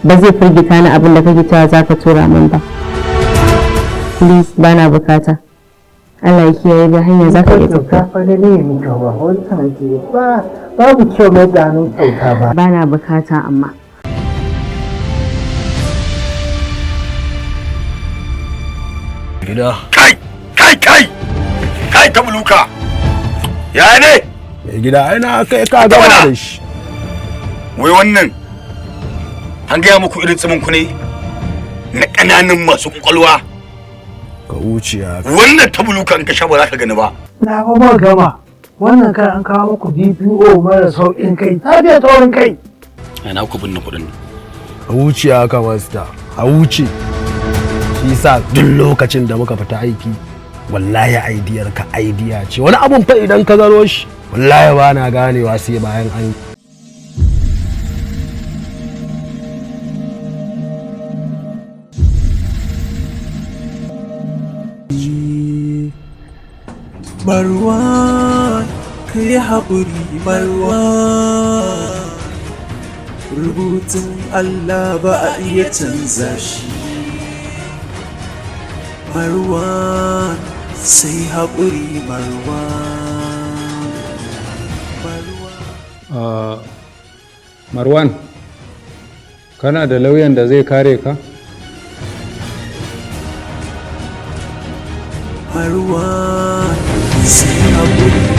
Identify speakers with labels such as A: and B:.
A: Ba zai firgita ni abin da kake cewa za ka tura min ba. Please, bana bukata. Allah ya kiyaye ga hanya, za ka iya tafiya.
B: Kyauta fa na ne miki ba wancan ake ba, babu kyau mai da hannun kyauta ba.
A: Bana bukata amma.
C: Gida.
D: Kai, kai, kai, kai, ta buluka, ya ne?
C: Mai gida, ai na kai ka gama da shi.
D: Wai wannan an gaya muku irin tsimin ku ne na ƙananan masu kwakwalwa.
C: Ka wuce ya.
D: Wannan ta buluka in ka sha ba za ka gani ba.
B: Na ba ma gama wannan kan an kawo muku DPO mara sauƙin kai, ta fiye taurin kai.
D: Ina ku binne kuɗin?
C: Ka wuce haka, masta. A wuce. Shi yasa duk lokacin da muka fita aiki, wallahi aidiyar ka aidiya ce. Wani abun fa idan ka gano shi, wallahi ba na ganewa sai bayan an
E: Marwan, ka yi haƙuri Marwan, rubutun Allah ba a iya canza shi. Marwan, sai haƙuri Marwan. Marwan.
F: Marwan, kana da lauyan da zai kare ka?
E: Marwan, sai haƙuri.